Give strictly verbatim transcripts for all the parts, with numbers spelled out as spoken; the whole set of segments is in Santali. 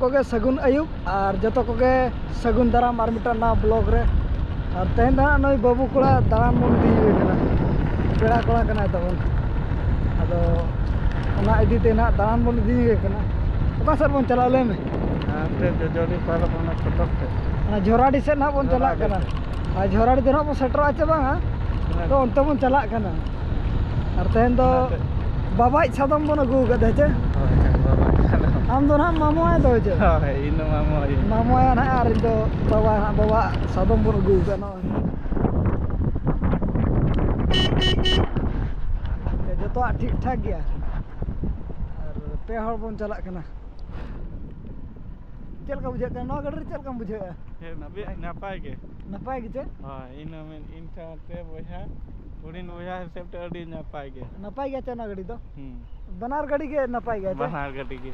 ᱠᱚᱜᱮ ᱥᱟᱹᱜᱩᱱ ᱟᱹᱭᱩᱵ ᱟᱨ ᱡᱚᱛᱚ ᱠᱚᱜᱮ ᱥᱟᱹᱜᱩᱱ ᱫᱟᱨᱟᱢ ᱟᱨ ᱢᱤᱫᱴᱟᱝ ᱱᱟᱣᱟ ᱵᱞᱚᱜ ᱨᱮ᱾ ᱟᱨ ᱛᱮᱦᱮᱧ ᱫᱚ ᱦᱟᱸᱜ ᱱᱩᱭ ᱵᱟᱹᱵᱩ ᱠᱚᱲᱟ ᱫᱟᱬᱟᱱ ᱵᱚᱱ ᱤᱫᱤᱭᱮ ᱠᱟᱱᱟ, ᱯᱮᱲᱟ ᱠᱚᱲᱟ ᱠᱟᱱᱟᱭ ᱛᱟᱵᱚᱱ᱾ ᱟᱫᱚ ᱚᱱᱟ ᱤᱫᱤ ᱛᱮ ᱱᱟᱦᱟᱜ ᱫᱟᱬᱟᱱ ᱵᱚᱱ ᱤᱫᱤᱭᱮ ᱠᱟᱱᱟ᱾ ᱚᱠᱟ ᱥᱮᱫ ᱵᱚᱱ ᱪᱟᱞᱟᱜᱼᱟ ᱞᱟᱹᱭ ᱢᱮ? ᱦᱟᱱᱛᱮ ᱡᱚᱡᱚᱲᱤ ᱯᱟᱨᱚᱢ ᱚᱱᱟ ᱠᱚᱴᱚᱠ ᱛᱮ᱾ ᱚᱱᱟ ᱡᱷᱚᱨᱟᱰᱤ ᱥᱮᱫ ᱱᱟᱦᱟᱜ ᱵᱚᱱ ᱪᱟᱞᱟᱜ ᱡᱷᱚᱨᱟᱰᱤ ᱠᱟᱱᱟ᱾ ᱥᱮᱫ᱾ ᱟᱨ ᱡᱷᱚᱨᱟᱰᱤ ᱫᱚ ᱱᱟᱦᱟᱜ ᱵᱚᱱ ᱥᱮᱴᱮᱨᱚᱜᱼᱟ ᱪᱮ ᱵᱟᱝᱟ? ᱦᱮᱸ᱾ ᱛᱚ ᱚᱱᱛᱮ ᱵᱚᱱ ᱪᱟᱞᱟᱜ ᱠᱟᱱᱟ᱾ ᱟᱨ ᱛᱮᱦᱮᱧ ᱫᱚ ᱚᱱᱟᱛᱮ᱾ ᱵᱟᱵᱟᱭᱤᱡ ᱥᱟᱫᱚᱢ ᱵᱚᱱ ᱟᱹᱜᱩ ᱟᱠᱟᱫᱟ ᱪᱮ? ᱦᱳᱭ, ᱦᱳᱭ, ᱵᱟᱵᱟᱭᱤᱡ ᱥᱟᱫᱚᱢ᱾ ᱟᱢ ᱫᱚ ᱱᱟᱦᱟᱜ ᱢᱟᱢᱚ ᱟᱭᱳ ᱫᱚ ᱪᱮ? ᱦᱳᱭ, ᱤᱧ ᱫᱚ ᱢᱟᱢᱚ ᱟᱭᱳ᱾ ᱢᱟᱢᱚ ᱟᱭᱳ ᱱᱟᱦᱟᱜ ᱟᱨ ᱤᱧ ᱫᱚ ᱵᱟᱵᱟ ᱱᱟᱦᱟᱜ, ᱵᱟᱵᱟ ᱥᱟᱫᱚᱢ ᱵᱚᱱ ᱟᱹᱜᱩ ᱟᱠᱟᱫᱟ ᱱᱚᱜᱼᱚᱭ᱾ ᱡᱚᱛᱚᱣᱟᱜ ᱴᱷᱤᱠ ᱴᱷᱟᱠ ᱜᱮᱭᱟ᱾ ᱟᱨ ᱯᱮ ᱦᱚᱲ ᱵᱚᱱ ᱪᱟᱞᱟᱜ ᱠᱟᱱᱟ᱾ ᱪᱮᱫ ᱞᱮᱠᱟ ᱵᱩᱡᱷᱟᱹᱜ ᱠᱟᱱᱟ ᱱᱚᱣᱟ ᱜᱟᱹᱰᱤ ᱨᱮ? ᱪᱮᱫ ᱞᱮᱠᱟᱢ ᱵᱩᱡᱷᱟᱹᱣᱮᱫᱼᱟ? ᱦᱮᱸ, ᱱᱟᱯᱟᱭ, ᱱᱟᱯᱟᱭ ᱜᱮ᱾ ᱱᱟᱯᱟᱭ ᱜᱮ ᱪᱮ? ᱦᱳᱭ, ᱤᱧ ᱦᱚᱸ ᱢᱮᱱ, ᱤᱧ ᱥᱟᱶᱛᱮ ᱵᱚᱭᱦᱟ, ᱦᱩᱰᱤᱧ ᱵᱚᱭᱦᱟ ᱦᱤᱥᱟᱹᱵ ᱛᱮ ᱟᱹᱰᱤ ᱱᱟᱯᱟᱭ ᱜᱮ᱾ ᱱᱟᱯᱟᱭ ᱜᱮᱭᱟ ᱪᱮ ᱚᱱᱟ ᱜᱟᱹᱰᱤ ᱫᱚ? ᱦᱩᱸ᱾ ᱵᱟᱱᱟᱨ ᱜᱟᱹᱰᱤ ᱜᱮ ᱱᱟᱯᱟᱭ ᱜᱮᱭᱟ ᱪᱮ? ᱵᱟᱱᱟᱨ ᱜᱟᱹᱰᱤ ᱜᱮ᱾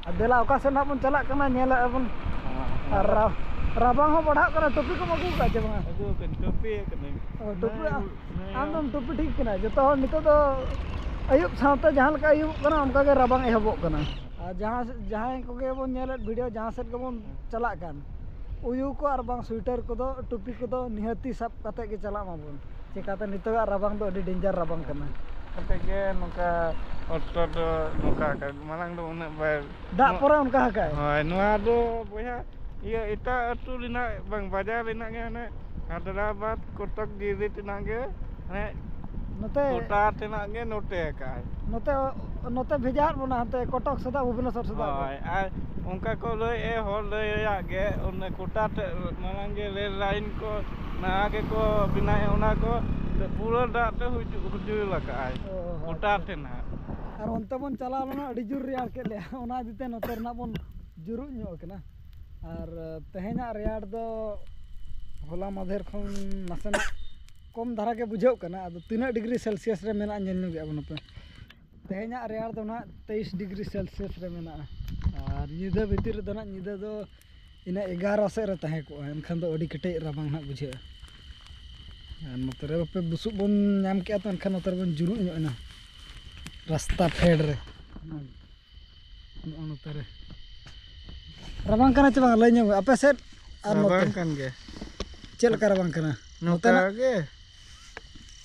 ᱟᱨ ᱫᱮᱞᱟ, ᱚᱠᱟ ᱥᱮᱫ ᱱᱟᱦᱟᱜ ᱵᱚᱱ ᱪᱟᱞᱟᱜ ᱠᱟᱱᱟ, ᱧᱮᱞᱮᱫᱼᱟ ᱵᱚᱱ᱾ ᱦᱮᱸ, ᱦᱮᱸ᱾ ᱟᱨ ᱨᱟ-, ᱨᱟᱵᱟᱝ ᱦᱚᱸ ᱵᱟᱲᱦᱟᱜ ᱠᱟᱱᱟ᱾ ᱴᱩᱯᱤ ᱠᱚᱢ ᱟᱹᱜᱩ ᱟᱠᱟᱫᱼᱟ ᱪᱮ ᱵᱟᱝᱟ? ᱟᱹᱜᱩ ᱟᱠᱟᱫᱟᱹᱧ, ᱴᱩᱯᱤ ᱟᱠᱟᱫᱟᱹᱧ᱾ ᱚ, ᱴᱩᱯᱤ ᱱᱩᱭ, ᱟ-, ᱱᱩᱭ ᱟᱢ ᱫᱚᱢ ᱴᱩᱯᱤ ᱴᱷᱤᱠ ᱠᱟᱱᱟ᱾ ᱡᱚᱛᱚ ᱦᱚᱲ ᱱᱤᱛᱚᱜ ᱫᱚ ᱟᱹᱭᱩᱵ ᱥᱟᱶᱛᱮ ᱡᱟᱦᱟᱸ ᱞᱮᱠᱟ ᱟᱹᱭᱩᱵᱚᱜ ᱠᱟᱱᱟ, ᱚᱱᱠᱟ ᱜᱮ ᱨᱟᱵᱟᱝ ᱮᱦᱚᱵᱚᱜ ᱠᱟᱱᱟ᱾ ᱟᱨ ᱡᱟᱦᱟᱸ, ᱡᱟᱦᱟᱸᱭ ᱠᱚᱜᱮ ᱵᱚᱱ ᱧᱮᱞᱮᱫ ᱵᱷᱤᱰᱤᱭᱳ, ᱡᱟᱦᱟᱸ ᱥᱮᱫ ᱜᱮᱵᱚᱱ ᱪᱟᱞᱟᱜ ᱠᱟᱱ, ᱩᱭᱩ ᱠᱚ ᱟᱨ ᱵᱟᱝ ᱥᱩᱭᱴᱟᱨ ᱠᱚᱫᱚ, ᱴᱩᱯᱤ ᱠᱚᱫᱚ ᱱᱤᱦᱟᱹᱛᱤ ᱥᱟᱵ ᱠᱟᱛᱮᱫ ᱜᱮ ᱪᱟᱞᱟᱜ ᱢᱟᱵᱚᱱ᱾ ᱪᱮᱠᱟᱛᱮ ᱱᱤᱛᱚᱜᱟᱜ ᱨᱟᱵᱟᱝ ᱫᱚ ᱟᱹᱰᱤ ᱰᱮᱧᱡᱟᱨ ᱨᱟᱵᱟᱝ ᱠᱟᱱᱟ᱾ ᱠᱟᱛᱮᱫ ᱜᱮ ᱱᱚᱝᱠᱟ ᱚᱠᱛᱚ ᱫᱚ ᱱᱚᱝᱠᱟ ᱟᱠᱟᱫ, ᱢᱟᱲᱟᱝ ᱫᱚ ᱩᱱᱟᱹᱜ ᱵᱟᱭ ᱫᱟᱜ ᱯᱚᱨᱮ ᱚᱱᱠᱟ ᱟᱠᱟᱫᱼᱟᱭ᱾ ᱦᱳᱭ, ᱱᱚᱣᱟ ᱫᱚ ᱵᱚᱭᱦᱟ, ᱤᱭᱟᱹ, ᱮᱴᱟᱜ ᱟᱹᱛᱩ ᱨᱮᱱᱟᱜ ᱵᱟᱝ, ᱵᱟᱡᱟᱨ ᱨᱮᱱᱟᱜ ᱜᱮ, ᱦᱟᱱᱮ ᱦᱟᱭᱫᱨᱟᱵᱟᱫᱽ, ᱠᱚᱴᱚᱠ, ᱡᱤᱞᱤ ᱛᱮᱱᱟᱜ ᱜᱮ, ᱦᱟᱱᱮ ᱱᱚᱛᱮ ᱜᱚᱴᱟ ᱛᱮᱱᱟᱜ ᱜᱮ ᱱᱚᱛᱮ ᱟᱠᱟᱫᱼᱟᱭ᱾ ᱱᱚᱛᱮ, ᱱᱚᱛᱮ ᱵᱷᱮᱡᱟᱣᱟᱫ ᱵᱚᱱᱟ, ᱦᱟᱱᱛᱮ ᱠᱚᱴᱚᱠ ᱥᱮᱫᱟᱜ, ᱵᱷᱩᱵᱽᱱᱮᱥᱚᱨ ᱥᱮᱫᱟᱜ ᱫᱚ᱾ ᱦᱳᱭ, ᱟᱨ ᱚᱱᱠᱟ ᱠᱚ ᱞᱟᱹᱭᱮᱫ, ᱦᱚᱲ ᱞᱟᱹᱭᱟᱜ ᱜᱮ, ᱚᱱᱮ ᱜᱚᱴᱟ ᱛᱮ ᱢᱟᱲᱟᱝ ᱜᱮ ᱨᱮᱞ ᱞᱟᱭᱤᱱ ᱠᱚ, ᱱᱟᱣᱟ ᱜᱮᱠᱚ ᱵᱮᱱᱟᱣᱮᱫ, ᱚᱱᱟ ᱠᱚ ᱯᱩᱨᱟᱹ ᱫᱟᱜ ᱛᱮ ᱦᱩᱡᱩ-, ᱦᱩᱡᱩᱲ ᱟᱠᱟᱫᱼᱟᱭ᱾ ᱚ, ᱜᱚᱴᱟ ᱟᱪᱪᱷᱟ᱾ ᱛᱮᱱᱟᱜ᱾ ᱟᱨ ᱚᱱᱛᱮ ᱵᱚᱱ ᱪᱟᱞᱟᱣ ᱞᱮᱱᱟ, ᱟᱹᱰᱤ ᱡᱳᱨ ᱨᱮᱭᱟᱲ ᱠᱮᱫ ᱞᱮᱭᱟ, ᱚᱱᱟ ᱤᱫᱤ ᱛᱮ ᱱᱚᱛᱮ ᱨᱮᱱᱟᱜ ᱵᱚᱱ ᱡᱩᱨᱩᱜ ᱧᱚᱜ ᱟᱠᱟᱱᱟ᱾ ᱟᱨ ᱛᱮᱦᱮᱧᱟᱜ ᱨᱮᱭᱟᱲ ᱫᱚ ᱦᱚᱞᱟ ᱢᱟᱫᱷᱮᱨ ᱠᱷᱚᱱ ᱱᱟᱥᱮᱱᱟᱜ ᱠᱚᱢ ᱫᱷᱟᱨᱟ ᱜᱮ ᱵᱩᱡᱷᱟᱹᱜ ᱠᱟᱱᱟ᱾ ᱟᱫᱚ ᱛᱤᱱᱟᱹᱜ ᱰᱤᱜᱽᱨᱤ ᱥᱮᱞᱥᱤᱭᱟᱥ ᱨᱮ ᱢᱮᱱᱟᱜᱼᱟ, ᱧᱮᱞ ᱧᱚᱜᱮᱜᱼᱟ ᱵᱚᱱ ᱦᱟᱯᱮ᱾ ᱛᱮᱦᱮᱧᱟᱜ ᱨᱮᱭᱟᱲ ᱫᱚ ᱱᱟᱦᱟᱜ ᱛᱮᱭᱤᱥ ᱰᱤᱜᱽᱨᱤ ᱥᱮᱞᱥᱤᱭᱟᱥ ᱨᱮ ᱢᱮᱱᱟᱜᱼᱟ᱾ ᱟᱨ ᱧᱤᱫᱟᱹ ᱵᱷᱤᱛᱤᱨ ᱨᱮᱫᱚ ᱱᱟᱦᱟᱜ, ᱧᱤᱫᱟᱹ ᱫᱚ ᱤᱱᱟᱹ ᱮᱜᱟᱨᱚ ᱥᱮᱫ ᱨᱮ ᱛᱟᱦᱮᱸ ᱠᱚᱜᱼᱟ, ᱮᱱᱠᱷᱟᱱ ᱫᱚ ᱟᱹᱰᱤ ᱠᱮᱴᱮᱡ ᱨᱟᱵᱟᱝ ᱱᱟᱦᱟᱜ ᱵᱩᱡᱷᱟᱹᱜᱼᱟ᱾ ᱟᱨ ᱱᱚᱛᱮ ᱨᱮ ᱵᱟᱯᱮ ᱵᱩᱥᱩᱵ ᱵᱚᱱ ᱧᱟᱢ ᱠᱮᱜᱼᱟ ᱛᱚ, ᱮᱱᱠᱷᱟᱱ ᱱᱚᱛᱮ ᱨᱮᱵᱚᱱ ᱡᱩᱨᱩᱜ ᱧᱚᱜ ᱮᱱᱟ ᱨᱟᱥᱛᱟ ᱯᱷᱮᱰ ᱨᱮ᱾ ᱱᱚᱜᱼᱚ ᱱᱚᱛᱮ ᱨᱮ ᱨᱟᱵᱟᱝ ᱠᱟᱱᱟ ᱪᱮ ᱵᱟᱝ? ᱞᱟᱹᱭ ᱧᱚᱜ ᱢᱮ, ᱟᱯᱮ ᱥᱮᱫ ᱟᱨ ᱱᱚᱛᱮ ᱨᱟᱵᱟᱝ ᱠᱟᱱ ᱜᱮᱭᱟ᱾ ᱪᱮᱫ ᱞᱮᱠᱟ ᱨᱟᱵᱟᱝ ᱠᱟᱱᱟ? ᱱᱚᱝᱠᱟ ᱱᱚᱛᱮᱱᱟᱜ ᱜᱮ᱾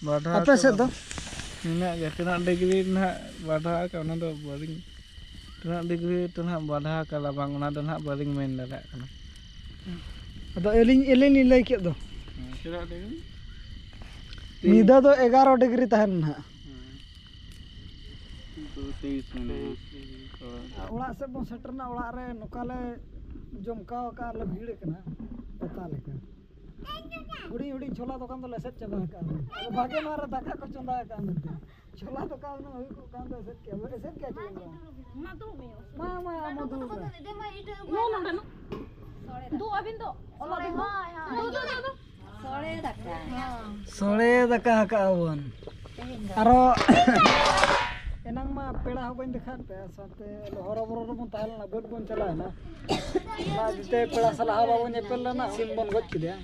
ᱵᱟᱰᱷᱟ ᱟᱯᱮ ᱥᱮᱫ ᱫᱚ? ᱢᱮᱱᱟᱜ ᱜᱮᱭᱟ᱾ ᱛᱤᱱᱟᱹᱜ ᱰᱤᱜᱽᱨᱤ ᱱᱟᱦᱟᱜ ᱵᱟᱰᱷᱟ ᱟᱠᱟᱫ, ᱚᱱᱟ ᱫᱚ ᱵᱟᱹᱞᱤᱧ, ᱛᱤᱱᱟᱹᱜ ᱰᱤᱜᱽᱨᱤ ᱛᱮ ᱱᱟᱦᱟᱜ ᱵᱟᱰᱷᱟ ᱟᱠᱟᱫ ᱨᱟᱵᱟᱝ, ᱚᱱᱟ ᱫᱚ ᱱᱟᱦᱟᱜ ᱵᱟᱹᱞᱤᱧ ᱢᱮᱱ ᱫᱟᱲᱮᱭᱟᱜ ᱠᱟᱱᱟ᱾ ᱟᱫᱚ ᱟᱹᱞᱤᱧ, ᱟᱹᱞᱤᱧ ᱞᱤᱧ ᱞᱟᱹᱭ ᱠᱮᱫ ᱫᱚ᱾ ᱦᱮᱸ, ᱛᱤᱱᱟᱹᱜ ᱰᱤᱜᱽᱨᱤ? ᱧᱤᱫᱟᱹ ᱫᱚ ᱮᱜᱟᱨᱚ ᱰᱤᱜᱽᱨᱤ ᱛᱟᱦᱮᱱ ᱱᱟᱦᱟᱜ᱾ ᱦᱮᱸ᱾ ᱛᱮᱭᱤᱥ ᱢᱮᱱᱟᱭᱟ᱾ ᱦᱳᱭ᱾ ᱟᱨ ᱚᱲᱟᱜ ᱥᱮᱫ ᱵᱚᱱ ᱥᱮᱴᱮᱨᱱᱟ, ᱚᱲᱟᱜ ᱨᱮ ᱱᱚᱝᱠᱟ ᱞᱮ ᱡᱚᱢᱠᱟᱣ ᱟᱠᱟᱫᱼᱟ, ᱞᱮ ᱵᱷᱤᱲ ᱟᱠᱟᱱᱟ ᱯᱟᱛᱟ ᱞᱮᱠᱟ᱾ ᱦᱩᱰᱤᱧ ᱦᱩᱰᱤᱧ ᱪᱷᱳᱞᱟ ᱫᱚᱠᱟᱱ ᱫᱚᱞᱮ ᱮᱥᱮᱫ ᱪᱟᱵᱟ ᱟᱠᱟᱫᱼᱟ᱾ ᱟᱫᱚ ᱵᱷᱟᱜᱮ ᱱᱚᱣᱟ ᱨᱮ ᱫᱟᱠᱟ ᱠᱚ ᱪᱚᱸᱫᱟ ᱟᱠᱟᱫᱼᱟ ᱢᱮᱱᱛᱮ᱾ ᱪᱷᱳᱞᱟ ᱫᱚᱠᱟᱱ ᱩᱱᱟᱹᱜ ᱦᱩᱭ ᱠᱚᱜ ᱠᱟᱱ ᱫᱚ ᱮᱥᱮᱫ ᱠᱮᱫᱼᱟ᱾ ᱮᱥᱮᱫ ᱠᱮᱫᱼᱟ ᱪᱮᱫ ᱞᱮᱠᱟ? ᱢᱟ ᱫᱩᱲᱩᱵ ᱢᱮ᱾ ᱢᱟ, ᱢᱟ, ᱟᱢ ᱦᱚᱸ ᱫᱩᱲᱩᱵ ᱢᱮ᱾ ᱱᱚ-, ᱱᱚᱰᱮ ᱱᱚ-, ᱫᱩ ᱟᱹᱵᱤᱱ ᱫᱚ, ᱚᱱᱟ ᱫᱩ, ᱫᱩ, ᱫᱩ, ᱫᱩ᱾ ᱥᱚᱲᱮ ᱫᱟᱠᱟ᱾ ᱥᱚᱲᱮ ᱫᱟᱠᱟ ᱟᱠᱟᱫᱼᱟ ᱵᱚᱱ᱾ ᱛᱮᱦᱮᱧ ᱫᱚ᱾ ᱟᱨᱚ ᱮᱱᱟᱝ ᱢᱟ ᱯᱮᱲᱟ ᱦᱚᱸ ᱵᱟᱹᱧ ᱫᱮᱠᱷᱟᱣᱟᱫ ᱯᱮᱭᱟ, ᱥᱟᱶᱛᱮ ᱦᱚᱨᱚᱵᱚᱨᱚ ᱨᱮᱵᱚᱱ ᱛᱟᱦᱮᱸ ᱞᱮᱱᱟ, ᱵᱟᱹᱫᱽ ᱵᱚᱱ ᱪᱟᱞᱟᱣ ᱮᱱᱟ᱾ ᱚᱱᱟ ᱤᱫᱤᱛᱮ ᱯᱮᱲᱟ ᱥᱟᱞᱟᱜ ᱦᱚᱸ ᱵᱟᱵᱚᱱ ᱧᱮᱯᱮᱞ ᱞᱮᱱᱟ, ᱥᱤᱢ ᱵᱚᱱ ᱜᱚᱡ ᱠᱮᱫᱮᱭᱟ᱾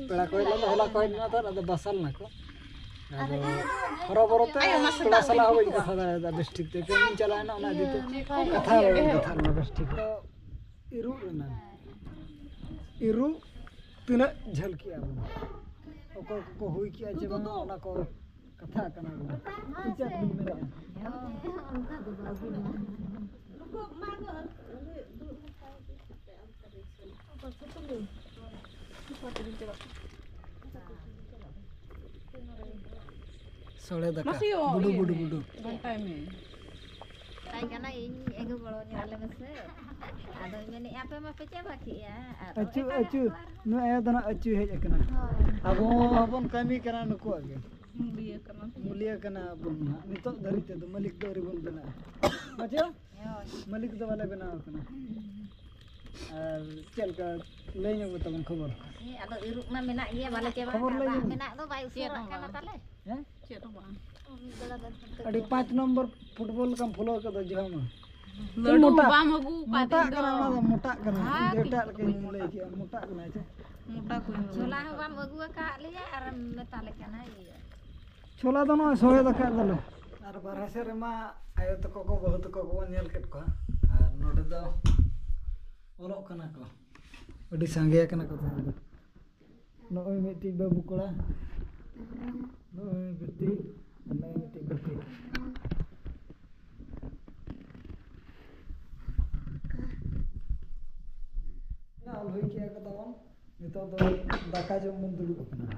ᱯᱮᱲᱟ ᱠᱚ ᱦᱮᱡ ᱞᱮᱱᱟ, ᱦᱚᱞᱟ ᱠᱚ ᱦᱮᱡ ᱞᱮᱱᱟ, ᱛᱟᱦᱚᱞᱮ ᱟᱫᱚ ᱵᱟᱥᱟ ᱞᱮᱱᱟ ᱠᱚ᱾ ᱟᱫᱚ ᱦᱚᱨᱚᱵᱚᱨᱚ ᱛᱮ ᱯᱮᱲᱟ ᱥᱟᱞᱟᱜ ᱦᱚᱸ ᱵᱟᱹᱧ ᱠᱟᱛᱷᱟ ᱫᱟᱲᱮᱭᱟᱫᱟ ᱵᱮᱥ ᱴᱷᱤᱠ ᱛᱮ᱾ ᱠᱟᱹᱢᱤᱧ ᱪᱟᱞᱟᱣ ᱮᱱᱟ, ᱚᱱᱟ ᱤᱫᱤ ᱛᱮ ᱠᱟᱛᱷᱟ ᱵᱟᱹᱧ ᱠᱟᱛᱷᱟ ᱞᱮᱱᱟ ᱵᱮᱥ ᱴᱷᱤᱠ᱾ ᱤᱨᱩᱜ ᱨᱮᱱᱟᱜ, ᱤᱨᱩᱜ ᱛᱤᱱᱟᱹᱜ ᱡᱷᱟᱹᱞ ᱠᱮᱜᱼᱟ ᱵᱚᱱ? ᱚᱠᱚᱭ ᱠᱚᱠᱚ ᱦᱩᱭ ᱠᱮᱜᱼᱟ ᱪᱮ ᱵᱟᱝᱟ, ᱚᱱᱟ ᱠᱚ ᱠᱟᱛᱷᱟ ᱠᱟᱱᱟ ᱵᱚᱱ᱾ ᱪᱮᱫ ᱵᱤᱱ ᱢᱮᱱᱮᱫᱼᱟ? ᱥᱚᱲᱮ ᱫᱟᱠᱟ᱾ ᱢᱟᱥᱤ ᱭᱳ, ᱵᱩᱰᱩ, ᱤᱭᱟᱹ ᱵᱩᱰᱩ, ᱢᱮ᱾ ᱵᱩᱰᱩ᱾ ᱜᱷᱟᱱᱴᱟᱭ ᱢᱮ᱾ ᱢᱮᱛᱟᱭ ᱠᱟᱱᱟ, "ᱤᱧ ᱟᱹᱜᱩ ᱜᱚᱲᱚ ᱧᱚᱜ ᱟᱞᱮ ᱢᱮᱥᱮ᱾" ᱟᱫᱚᱭ ᱢᱮᱱᱮᱫᱼᱟ, "ᱟᱯᱮ ᱢᱟᱯᱮ ᱪᱟᱵᱟ ᱠᱮᱜᱼᱟ, ᱟᱫᱚ ᱟᱹᱪᱩ, ᱮᱴᱟᱜᱟᱜ ᱟᱹᱪᱩ, ᱠᱚ ᱟᱨ" ᱱᱩᱭ ᱟᱭᱳ ᱫᱚ ᱱᱟᱜ ᱟᱹᱪᱩᱭ ᱦᱮᱡ ᱟᱠᱟᱱᱟ᱾ ᱦᱳᱭ᱾ ᱟᱵᱚ ᱦᱚᱸᱵᱚᱱ ᱠᱟᱹᱢᱤ ᱠᱟᱱᱟ ᱱᱩᱠᱩᱣᱟᱜ ᱜᱮ᱾ ᱢᱩᱞᱤᱭᱟᱹ ᱠᱟᱱᱟ᱾ ᱢᱩᱞᱤᱭᱟᱹ ᱠᱟᱱᱟ ᱵᱚᱱ ᱱᱟᱜ᱾ ᱱᱤᱛᱚᱜ ᱫᱷᱟᱹᱨᱤᱡ ᱛᱮᱫᱚ ᱢᱟᱹᱞᱤᱠ ᱫᱚ ᱟᱹᱣᱨᱤ ᱵᱚᱱ ᱵᱮᱱᱟᱜᱼᱟ᱾ ᱵᱟᱪᱚ? ᱦᱳᱭ᱾ ᱢᱟᱹᱞᱤᱠ ᱫᱚ ᱵᱟᱞᱮ ᱵᱮᱱᱟᱣ ᱟᱠᱟᱱᱟ᱾ ᱟᱨ ᱪᱮᱫ ᱞᱮᱠᱟ ᱞᱟᱹᱭ ᱧᱚᱜ ᱢᱮ ᱛᱟᱵᱚᱱ ᱠᱷᱚᱵᱚᱨ? ᱦᱮᱸ, ᱟᱫᱚ ᱤᱨᱩᱜ ᱢᱟ ᱢᱮᱱᱟᱜ ᱜᱮᱭᱟ, ᱵᱟᱞᱮ ᱪᱟᱵᱟ ᱠᱟᱜᱼᱟ᱾ ᱞᱟᱹᱭ ᱫᱟᱜ ᱧᱚᱜ ᱢᱮ᱾ ᱢᱮᱱᱟᱜ ᱫᱚ ᱵᱟᱭ ᱪᱮᱫ ᱩᱥᱟᱹᱨᱟᱜ ᱦᱚᱸ ᱠᱟᱱᱟ ᱵᱟᱝ᱾ ᱛᱟᱞᱮ᱾ ᱦᱮᱸ? ᱪᱮᱫ ᱦᱚᱸ ᱵᱟᱝ᱾ ᱟᱹᱰᱤ ᱯᱟᱸᱪ ᱱᱚᱢᱵᱚᱨ ᱯᱷᱩᱴᱵᱚᱞ ᱞᱮᱠᱟᱢ ᱯᱷᱩᱞᱟᱹᱣ ᱠᱟᱫᱟ ᱡᱟᱦᱟᱸ ᱢᱟ᱾ ᱞᱟᱹᱰᱩ ᱢᱚᱴᱟ-, ᱵᱟᱢ ᱟᱹᱜᱩ ᱟᱠᱟᱫ ᱢᱚᱴᱟᱜ ᱫᱤᱱ ᱠᱟᱱᱟ ᱫᱚ᱾ ᱚᱱᱟ ᱫᱚ, ᱢᱚᱴᱟᱜ ᱠᱟᱱᱟ᱾ ᱦᱮᱸ, ᱡᱮᱴᱟᱜ ᱴᱷᱤᱠ ᱞᱮᱠᱟᱧ ᱴᱷᱤᱠ᱾ ᱞᱟᱹᱭ ᱠᱮᱜᱼᱟ, ᱢᱚᱴᱟᱜ ᱠᱟᱱᱟ ᱪᱮ? ᱢᱚᱴᱟ ᱠᱚ ᱡᱷᱚᱞᱟ ᱦᱚᱸ ᱵᱟᱢ ᱟᱹᱜᱩ ᱟᱠᱟᱫ ᱞᱮᱭᱟ ᱟᱨᱮᱢ ᱢᱮᱛᱟ ᱞᱮ ᱠᱟᱱᱟ ᱤᱭᱟᱹ᱾ ᱪᱷᱳᱞᱟ ᱫᱚ ᱱᱚᱜᱼᱚᱭ ᱥᱚᱲᱮ ᱫᱟᱠᱟ ᱫᱚᱞᱮ᱾ ᱟᱨ ᱵᱟᱨᱦᱮ ᱥᱮᱫ ᱨᱮᱢᱟ ᱟᱭᱳ ᱛᱟᱠᱚ ᱠᱚ, ᱵᱟᱹᱦᱩ ᱛᱟᱠᱚ ᱠᱚᱵᱚᱱ ᱧᱮᱞ ᱠᱮᱫ ᱠᱚᱣᱟ᱾ ᱟᱨ ᱱᱚᱰᱮ ᱫᱚ ᱚᱞᱚᱜ ᱠᱟᱱᱟ ᱠᱚ᱾ ᱟᱹᱰᱤ ᱥᱟᱸᱜᱮ ᱟᱠᱟᱱᱟ ᱠᱚ ᱛᱮᱦᱮᱧ ᱫᱚ᱾ ᱱᱚᱜᱼᱚᱭ ᱢᱤᱫᱴᱤᱡ ᱵᱟᱹᱵᱩ ᱠᱚᱲᱟ, ᱱᱚᱜᱼᱚᱭ ᱵᱤᱴᱤ, ᱱᱚᱜᱼᱚᱭ ᱢᱤᱫᱴᱤᱡ ᱵᱤᱴᱤ᱾ ᱚᱞ ᱦᱩᱭ ᱠᱮᱜᱼᱟ ᱠᱚ ᱛᱟᱵᱚᱱ᱾ ᱱᱤᱛᱚᱜ ᱫᱚ ᱫᱟᱠᱟ ᱡᱚᱢ ᱵᱚᱱ ᱫᱩᱲᱩᱵ ᱟᱠᱟᱱᱟ᱾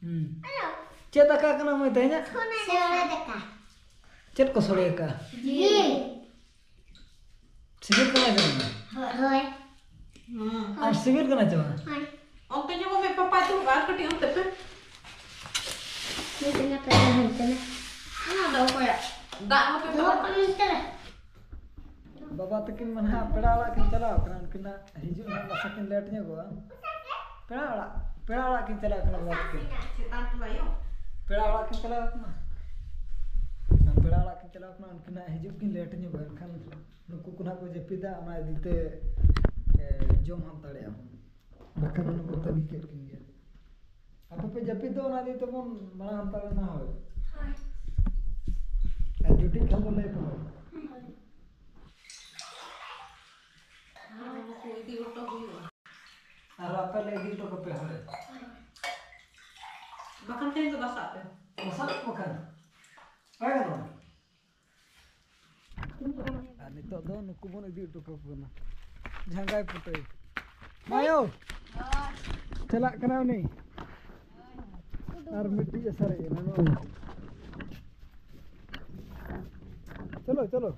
ᱦᱩᱸ᱾ ᱪᱮᱫ ᱫᱟᱠᱟ ᱠᱟᱱᱟ ᱢᱟᱹᱭ ᱛᱮᱦᱮᱧᱟᱜ? ᱥᱚᱲᱮ ᱫᱟᱠᱟ᱾ ᱪᱮᱫ ᱠᱚ ᱥᱚᱲᱮ ᱟᱠᱟᱫᱼᱟ? ᱡᱤᱞ᱾ ᱥᱤᱵᱤᱞ ᱠᱟᱱᱟ ᱪᱮ ᱵᱟᱝ? ᱦᱳᱭ᱾ ᱦᱩᱸ᱾ ᱟᱨ ᱥᱤᱵᱤᱞ ᱠᱟᱱᱟ ᱪᱮ ᱵᱟᱝ? ᱦᱳᱭ᱾ ᱚᱱᱛᱮ ᱧᱚᱜᱚᱜ ᱢᱮ ᱯᱟᱯᱟ, ᱫᱩᱲᱩᱵ ᱟᱨ ᱠᱟᱹᱴᱤᱡ ᱚᱱᱛᱮ ᱯᱮ᱾ ᱱᱚᱛᱮ ᱱᱟ ᱯᱮ ᱦᱟᱱᱛᱮ ᱱᱟ᱾ ᱚᱱᱟ ᱫᱚ ᱚᱠᱚᱭᱟᱜ? ᱫᱟᱜ ᱦᱚᱸᱯᱮ ᱫᱚᱦᱚ ᱯᱮ ᱠᱟᱜ ᱱᱚᱛᱮ ᱨᱮ᱾ ᱵᱟᱵᱟ ᱛᱟᱹᱠᱤᱱ ᱢᱟ ᱱᱟᱦᱟᱜ ᱯᱮᱲᱟ ᱚᱲᱟᱜ ᱠᱤᱱ ᱪᱟᱞᱟᱣ ᱠᱟᱱᱟ, ᱩᱱᱠᱤᱱ ᱱᱟᱜ ᱦᱤᱡᱩᱜ ᱱᱟᱦᱟᱜ ᱱᱟᱥᱮ ᱠᱤᱱ ᱞᱮᱴ ᱧᱚᱜᱚᱜᱼᱟ᱾ ᱯᱮᱲᱟ ᱚᱲᱟᱜ, ᱯᱮᱲᱟ ᱚᱲᱟᱜ ᱠᱤᱱ ᱪᱟᱞᱟᱣ ᱠᱟᱱᱟ ᱵᱟᱵᱟ ᱛᱟᱹᱠᱤᱱ᱾ ᱪᱮᱛᱟᱱ ᱴᱚᱞᱟ ᱭᱳ᱾ ᱯᱮᱲᱟ ᱚᱲᱟᱜ ᱠᱤᱱ ᱪᱟᱞᱟᱣ ᱠᱟᱱᱟ᱾ ᱯᱮᱲᱟ ᱚᱲᱟᱜ ᱠᱤᱱ ᱪᱟᱞᱟᱣ ᱠᱟᱱᱟ, ᱩᱱᱠᱤᱱ ᱱᱟᱜ ᱦᱤᱡᱩᱜ ᱠᱤᱱ ᱞᱮᱴ ᱧᱚᱜᱚᱜᱼᱟ, ᱮᱱᱠᱷᱟᱱ ᱱᱩᱠᱩ ᱠᱚ ᱱᱟᱜ ᱠᱚ ᱡᱟᱹᱯᱤᱫᱟ, ᱚᱱᱟ ᱤᱫᱤ ᱛᱮ, ᱮ, ᱡᱚᱢ ᱦᱟᱛᱟᱲᱮᱜᱼᱟ ᱵᱚᱱ᱾ ᱵᱟᱠᱷᱟᱱ ᱫᱚ ᱱᱩᱠᱩ ᱛᱟᱹᱜᱤ ᱠᱮᱫ ᱠᱤᱱ ᱜᱮᱭᱟ᱾ ᱟᱯᱮ ᱯᱮ ᱡᱟᱹᱯᱤᱫ ᱫᱚ, ᱚᱱᱟ ᱤᱫᱤ ᱛᱮᱵᱚᱱ ᱢᱟᱲᱟᱝ ᱦᱟᱛᱟᱲ ᱮᱱᱟ, ᱦᱳᱭ᱾ ᱦᱳᱭ᱾ ᱟᱨ ᱡᱩᱴᱤᱡ ᱠᱷᱟᱱ ᱫᱚ ᱞᱟᱹᱭ ᱯᱮ, ᱦᱳᱭ᱾ ᱦᱳᱭ᱾ ᱟᱨ ᱟᱯᱮ ᱞᱮ ᱤᱫᱤ ᱦᱚᱴᱚ ᱠᱟᱯᱮ, ᱦᱳᱭ᱾ ᱵᱟᱠᱷᱟᱱ ᱛᱮᱦᱮᱧ ᱫᱚ ᱵᱟᱥᱟᱜ ᱯᱮ᱾ ᱵᱟᱥᱟᱜ ᱵᱟᱠᱷᱟᱱ᱾ ᱵᱟᱭ ᱜᱟᱱᱚᱜᱼᱟ᱾ ᱟᱨ ᱱᱤᱛᱚᱜ ᱫᱚ ᱱᱩᱠᱩ ᱵᱚᱱ ᱤᱫᱤ ᱦᱚᱴᱚ ᱠᱟᱠᱚ ᱠᱟᱱᱟ᱾ ᱡᱷᱟᱸᱜᱟᱭ ᱯᱩᱴᱟᱹᱭ᱾ ᱢᱟᱭᱳ! ᱪᱟᱞᱟᱜ ᱠᱟᱱᱟ ᱩᱱᱤ᱾ ᱟᱨ ᱢᱤᱫᱴᱤᱡ ᱮ ᱥᱟᱨᱮᱡ ᱮᱱᱟ, ᱱᱚᱜᱼᱚᱭ᱾ ᱪᱚᱞᱚ, ᱪᱚᱞᱚ᱾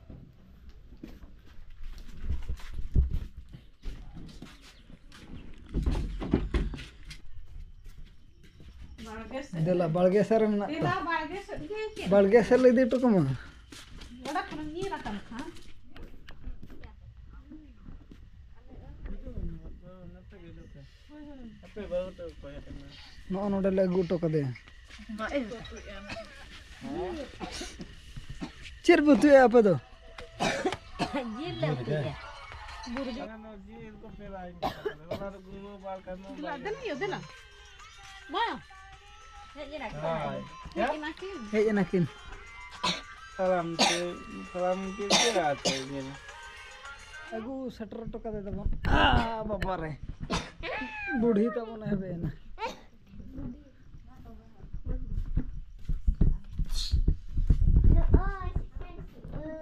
ᱵᱟᱲᱜᱮ ᱥᱮᱫ᱾ ᱫᱮᱞᱟ, ᱵᱟᱲᱜᱮ ᱥᱮᱫ ᱨᱮ ᱢᱮᱱᱟᱜ ᱫᱮᱞᱟ, ᱠᱚᱣᱟ᱾ ᱵᱟᱲᱜᱮ ᱥᱮᱫ ᱜᱮ ᱪᱮᱫ? ᱵᱟᱲᱜᱮ ᱥᱮᱫ ᱞᱮ ᱤᱫᱤ ᱦᱚᱴᱚ ᱠᱟᱢᱟ᱾ ᱜᱟᱰᱟ ᱠᱷᱚᱱᱮᱢ ᱧᱤᱨ ᱟᱠᱟᱱ ᱠᱷᱟᱱ᱾ ᱦᱳᱭ, ᱦᱳᱭ᱾ ᱱᱚᱜᱼᱚ ᱱᱚᱰᱮ ᱞᱮ ᱟᱹᱜᱩ ᱦᱚᱴᱚ ᱠᱟᱫᱮᱭᱟ᱾ ᱪᱮᱫ ᱯᱮ ᱩᱛᱩᱭᱟ ᱟᱯᱮ ᱫᱚ? ᱡᱤᱞ ᱞᱮ ᱩᱛᱩᱭᱟ᱾ ᱫᱮᱞᱟ, ᱫᱮᱞᱟ ᱭᱳ, ᱫᱮᱞᱟ᱾ ᱢᱟ᱾ ᱦᱮᱡ ᱮᱱᱟ ᱠᱤᱱ᱾ ᱦᱮᱡ ᱮᱱᱟ ᱠᱤᱱ᱾ ᱥᱟᱞᱟᱢ ᱛᱮ, ᱥᱟᱞᱟᱢ ᱠᱮᱫ ᱯᱮᱭᱟ ᱛᱚ, ᱧᱮᱞ᱾ ᱟᱹᱜᱩ ᱥᱮᱴᱮᱨ ᱦᱚᱴᱚ ᱠᱟᱫᱮ ᱛᱟᱵᱚᱱ᱾ ᱟ, ᱵᱟᱵᱟ ᱨᱮ᱾ ᱵᱩᱰᱷᱤ ᱛᱟᱵᱚᱱ ᱮᱦᱚᱵ ᱮᱱᱟ᱾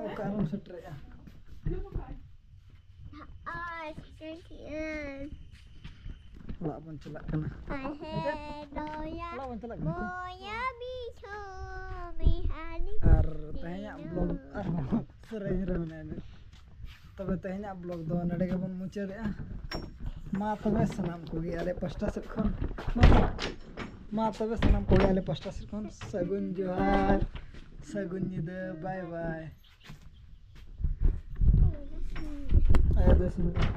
ᱚᱠᱟᱨᱮᱢ ᱥᱮᱴᱮᱨᱮᱜᱼᱟ? ᱚᱲᱟᱜ ᱵᱚᱱ ᱪᱟᱞᱟᱜ ᱠᱟᱱᱟ᱾ ᱚᱲᱟᱜ ᱵᱚᱱ ᱪᱟᱞᱟᱜ ᱠᱟᱱᱟ᱾ ᱟᱨ ᱛᱮᱦᱮᱧᱟᱜ ᱵᱞᱚᱜ ᱟᱨᱦᱚᱸ ᱥᱮᱨᱮᱧ ᱨᱮ ᱢᱮᱱᱟᱭᱟ᱾ ᱛᱚᱵᱮ ᱛᱮᱦᱮᱧᱟᱜ ᱵᱞᱚᱜ ᱫᱚ ᱱᱚᱰᱮ ᱜᱮᱵᱚᱱ ᱢᱩᱪᱟᱹᱫᱮᱜᱼᱟ᱾ ᱢᱟ ᱛᱚᱵᱮ ᱥᱟᱱᱟᱢ ᱠᱚᱜᱮ ᱟᱞᱮ ᱯᱟᱥᱴᱟ ᱥᱮᱫ ᱠᱷᱚᱱ, ᱢᱟ ᱛᱚᱵᱮ ᱥᱟᱱᱟᱢ ᱠᱚᱜᱮ ᱟᱞᱮ ᱯᱟᱥᱴᱟ ᱥᱮᱫ ᱠᱷᱚᱱ ᱥᱟᱹᱜᱩᱱ ᱡᱚᱦᱟᱨ, ᱥᱟᱹᱜᱩᱱ ᱧᱤᱫᱟᱹ, ᱵᱟᱭ ᱵᱟᱭ᱾ ᱟᱭ ᱫᱚᱥ ᱢᱤᱱᱤᱴ᱾